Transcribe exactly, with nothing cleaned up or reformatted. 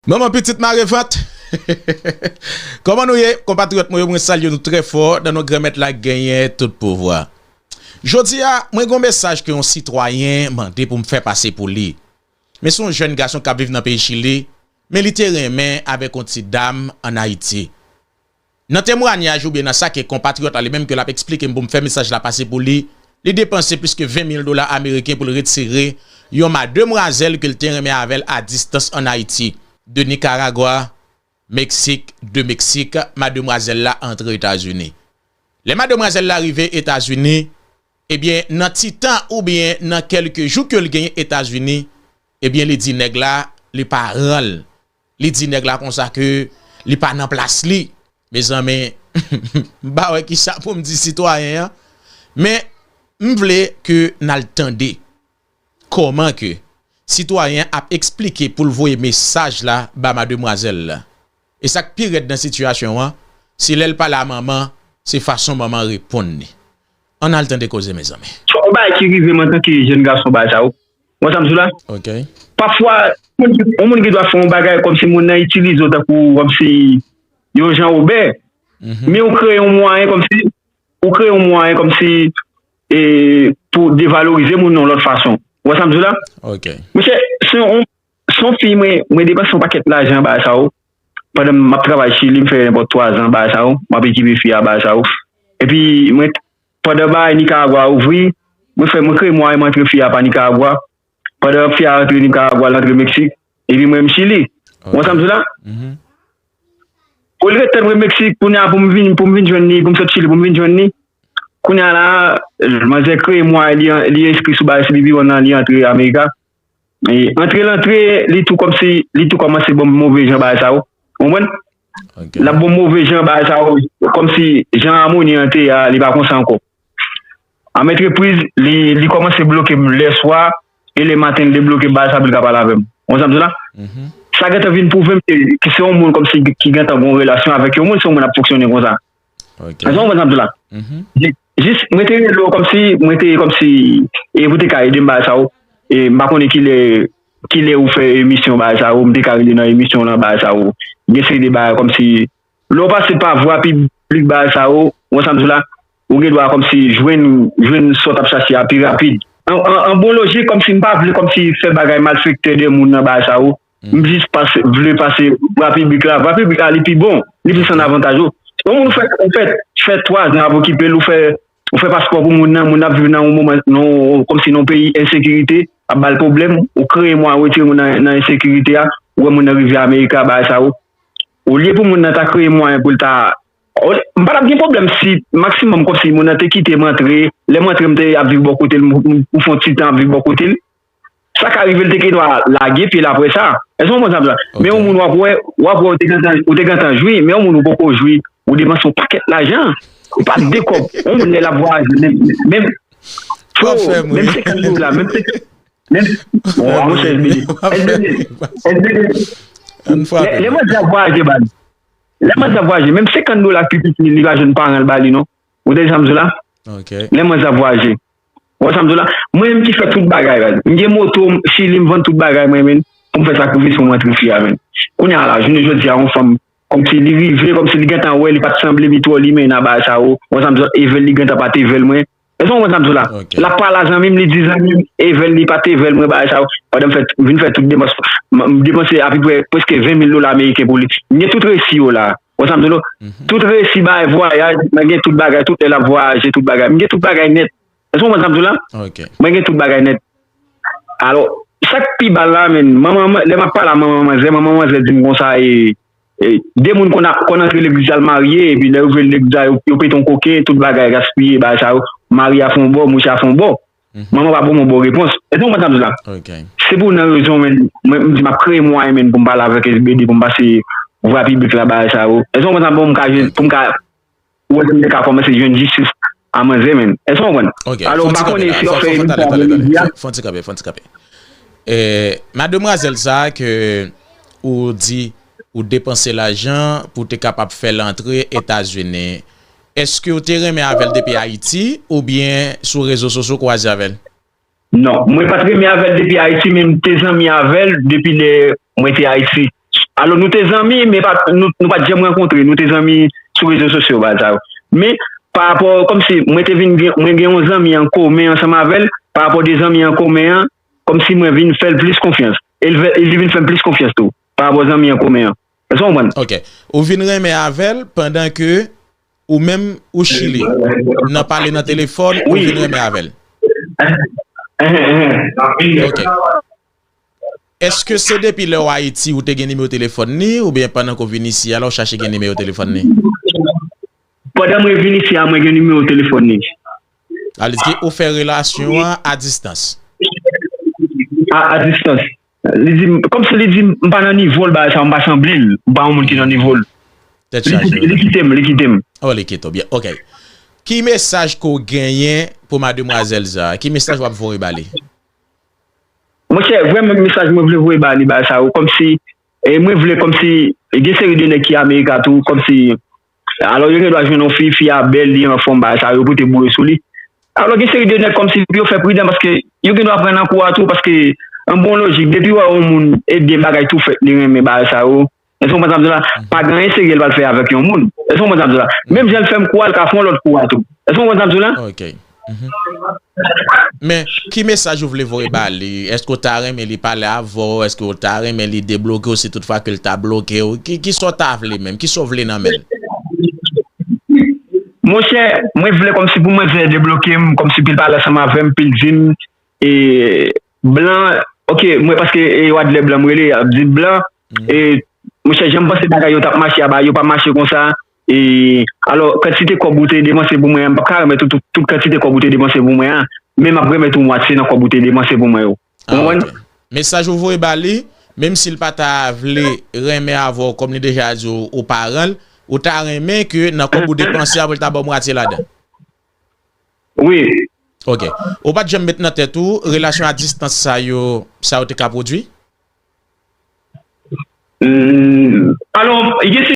Manman pitit mare vant. Kòman nou ye, konpatriyòt mwen yo, mwen salye nou trè fò nan non Granmèt la k genyen tout pouvwa. Jodi a, mwen gen yon mesaj ke yon sitwayen mande pou m fè pase pou li. Men se yon jèn gason k ap viv nan peyi Chili, men li te renmen avèk yon ti dam ann Ayiti. Nan temwanyaj oubyen nan sa ke konpatriyòt la li menm ke l ap eksplike m pou m fè mesaj la pase pou li, li depanse plis ke ven mil dola ameriken pou l retire yon mademwazèl ke l te renmen avè l a distans ann Ayiti, de Nikaragwa, Meksik, de Meksik, mademwazèl la antre Etazini. Lè mademwazèl la rive Etazini, ebyen, nan ti tan oubyen nan kèlke jou ke l genyen Etazini, ebyen, li di nèg la, li pa rann l. Li di nèg la konsa ke li pa nan plas li. Mezanmi, m pa wè kisa pou m di sitwayen an, men m vle ke n al tande kòman ke sitwayen an ap eksplike pou l voye mesaj la ba mademwazèl la. E sa k pi rèd nan sitiyasyon an, se lè l pale a manman, se fason manman an reponn li. Ann al tande koze, mezanmi. Yon bagay ki rive m antanke jèn gason, bagay sa yo. Ou konn sa m di w la? Ok. Pafwa, yon moun gen dwa fè yon bagay kòmsi moun nan itilize w tankou kòmsi yon jan obè, men ou kreye yon mwayen kòmsi, ou kreye yon mwayen kòmsi e, pou devalorize moun nan yon lòt fason. Ou wè sa m di w la? Ok. Mesye, se yon, se yon fi mwen, mwen depanse yon pakèt lajan bagay sa yo. Pandan m ap travay Chili, m fè nenpòt twa zan bagay sa yo. M ap ekipe fi a bagay sa yo. Epi, mwen, pandan bagay Nikaragwa a ouvri, mwen fè, mwen kreye mwayen m antre fi a pa Nikaragwa. Pandan fi a rantre Nikaragwa, l antre Meksik. Epi mwen, m Chili. Ou wè sa m di w la? Olye tann mwen Meksik, kounye a pou m vin, pou m vin jwenn li, pou m sot Chili, pou m vin jwenn li. Kounye a la, manzè kreye mwayen, li, li enskri sou bagay C B P One nan, li antre Amerika. E, antre l antre, li tou kòmsi, li tou kòmanse ban m move jan bagay sa yo. Ou konprann? Ok. L ap ban m move jan bagay sa yo, kòmsi jan amoni an te ye a, li pa konsa ankò. An antrepriz, li, li kòmanse bloke m lèswa, e lematen, li debloke m bagay sa pou li ka pale avè m. Ou konn sa m di w la? Sa gentan vin pwouve m ke, ke se yon moun kòmsi ki gentan gen yon relasyon avèk yon moun, se yon moun ap fonksyone konsa. Ok. Èske w konprann sa m di w la? Jis, jis, mwen te rele w kòmsi, mwen te kòmsi, e pou te ka ede m bagay sa yo. E m pa konnen kilè, kilè ou fè emisyon bagay sa yo, m te ka rele nan emisyon w lan bagay sa yo. Gen seri de bagay kòmsi, lè w pase pa vwa piblik bagay sa yo, ou konn sa m di w la, ou gen dwa kòmsi jwenn, jwenn sa w t ap chache a pi rapid. An, an, an bon lojik, kòmsi m pa vle kòmsi fè bagay malfektè de moun nan bagay sa yo. M jis pase, vle pase vwa piblik la. Vwa piblik la, li pi bon. Li plis an avantaj ou. Yon moun ou fè, ou fè, fè twa zan ap okipe l, ou fè, ou fè paspò pou moun nan, moun nan ap viv nan yon moman, nan, kòmsi nan yon peyi ensekirite, ap ba l pwoblèm, ou kreye mwayen retire moun nan, nan ensekirite a, ou wè moun nan rive Amerika, bagay sa yo. Olye pou moun nan ta kreye mwayen pou l ta, o-, m pa t ap gen pwoblèm si maksimòm kòmsi moun nan te kite m antre, lè m antre m te ap viv bò kote l, m, m, m fè yon ti tan ap viv bò kote l. Sa ka rive l te gen dwa lage pye l apre sa. Èske w konprann sa m di la? Men yon moun w ap wè, w ap wè ou te gentan, ou te gentan jwi, men yon moun ou poko jwi, ou depanse yon pakèt lajan. Ou pa de kòb. Yon moun lè l ap vwayaje, menm, menm, menm senkant dola, menm senkant, menm, bon, monchè, S B D. S B D, S B D, lè, lè manzè ap vwayaje, baz, lè manzè ap vwayaje, menm senkant dola pi piti, li pa jwenn paran l ba li, non. Ou tande sa m di w la? Ok. Lè manzè ap vwayaje. Ou wè sa m di w la? Mwen menm ki fè tout bagay, baz. M gen moto, m, Chili, m vann tout bagay mwen, menm, pou m fè sakrifis pou m rantre fi a, menm. Kounye a la, jounen jodi a, yon fanm, kòmsi li rive, kòmsi li gentan wè, li pa t sanble, li twò limen nan bagay sa yo. Ou wè sa m di w la? Even li gentan pa t even mwen. Èske w konprann sa m di w la? Ok. L ap pale a zanmi m, li di zanmi m, even li pa t even mwen, bagay sa yo. Pandan m fè, vin fè tout depans, m, m depanse apeprè prèske ven mil dola ameriken pou li. M gen tout resi yo la. Ou wè sa m di w la? Tout resi bagay vwayaj, mwen gen tout bagay, tout lè l ap vwayaje, tout bagay. M gen tout bagay nèt. Èske w konprann sa m di w la? Ok. Mwen gen tout bagay nèt. Alò, sa k pi ba l la, menm, manman, lè m ap pale a manman manzè, manman manzè di m konsa, e, e, de moun konn a, konn antre legliz al marye, epi lè yo rive legliz la, yo, yo pete yon koken, tout bagay gaspiye, bagay sa yo, mari a fè yon bò, mouche a fè yon bò. Manman pa ban m yon bon repons. Èske w konprann sa m di w la? Ok. Se pou nan rezon, menm, mwen, m di m ap kreye mwayen, menm, pou m pale avèk S B D, pou m pase vwa piblik la, bagay sa yo. Èske w konprann sa m, pou m ka jwenn, pou m ka wè si m te ka kòmanse jwenn jistis a manzè, menm. Èske w konprann? Ok. Alò, m pa konnen si w ap fè emisyon avè medya. Fè yon ti kanpe, fè yon ti kanpe. E, mademwazèl sa a ke ou di ou depanse lajan pou te kapab fè l antre Etazini, èske w te renmen avè l depi Ayiti oubyen sou rezo sosyo w kwaze avè l? Non, mwen pa t renmen avè l depi Ayiti, men m te zanmi avè l depi lè mwen te Ayiti. Alò, nou te zanmi, men pa, nou, nou pa t janm rankontre. Nou te zanmi sou rezo sosyo, bagay sa yo. Men, pa rapò, kòmsi mwen te vin gen, mwen gen yon zanmi an komen ansanm avè l, pa rapò de zanmi an komen an, kòmsi mwen vin fè l plis konfyans. E l, e li vin fè m plis konfyans tou, pa rapò zanmi an komen an. Èske w konprann? Ok. Ou vin renmen avè l pandan ke ou menm ou Chili. Nan pale nan telefòn, ou vin renmen avè l. Ok. Èske se depi lè w Ayiti ou te gen nimewo telefòn li, oubyen pandan ke w vin isi a la ou chache gen nimewo telefòn li? Pandan mwen vin isi a, mwen gen nimewo telefòn li. Sa vle di ke ou fè relasyon an a distans. A, a distans. Li di m, kòmsi li di m, m pa nan nivo l, bagay sa, m pa sanble l, m pa yon moun ki nan nivo l. Tèt Li chaje. kite, li kite m, li kite m. Oh, li kite w byen. Ok. Ki mesaj ke w genyen pou mademwazèl sa? Ki mesaj w ap voye ba li? Monchè, vrèman, mesaj mwen vle voye ba li, bagay sa yo, kòmsi, e mwen vle kòmsi, gen seri de nèg ki Amerika tou, kòmsi, alò, yo gen dwa jwenn yon fi, fi a bèl, li anfòm, bagay sa yo, pote boure sou li. Alò, gen seri de nèg kòmsi pou yo fè pridan, paske yo gen dwa pran nan kou a tou, paske, an bon lojik, depi w wè yon moun, ebyen, bagay tou fèt, li renmen bagay sa yo. Èske w konprann sa m di w la? Pa gen anyen serye l pral fè avèk yon moun. Èske w konprann sa m di w la? Menm jan l fè m kou a, l ka fè yon lòt kou a tou. Èske w konprann sa m di w la? Ok. Mhm. Men, ki mesaj ou vle voye ba li? Èske w ta renmen li pale avè w? Èske w ta renmen li debloke w si toutfwa ke l ta bloke w? Ki, ki sa w ta vle menm? Ki sa w vle nan men l? Monchè, mwen vle kòmsi pou mwen fè debloke m, kòmsi pou l pale ansanm avè m, pou l di m, e, blan, ok, mwen paske e Wadlè blan m rele, ap di blan, e, monchè, jan m panse bagay yo t ap mache a, bagay yo pa mache konsa, e, alò, kantite kòb ou te depanse pou mwen an, m p ap ka remèt ou tout, tout kantite kòb ou te depanse pou mwen an, men m ap remèt ou mwatye nan kòb ou te depanse pou mwen yo. Ou Ah, konprann? ok. Mesaj ou voye ba li, menm si l pa ta vle renmen avè w, kòm li deja di w, ou paran l, ou ta renmen ke nan kòb ou depanse a pou l ta ba w mwatye ladan. Wi. Ok. Ou pa t janm met nan tèt ou, relasyon a distans sa yo, sa yo te ka pwodui? Hmm, alò, gen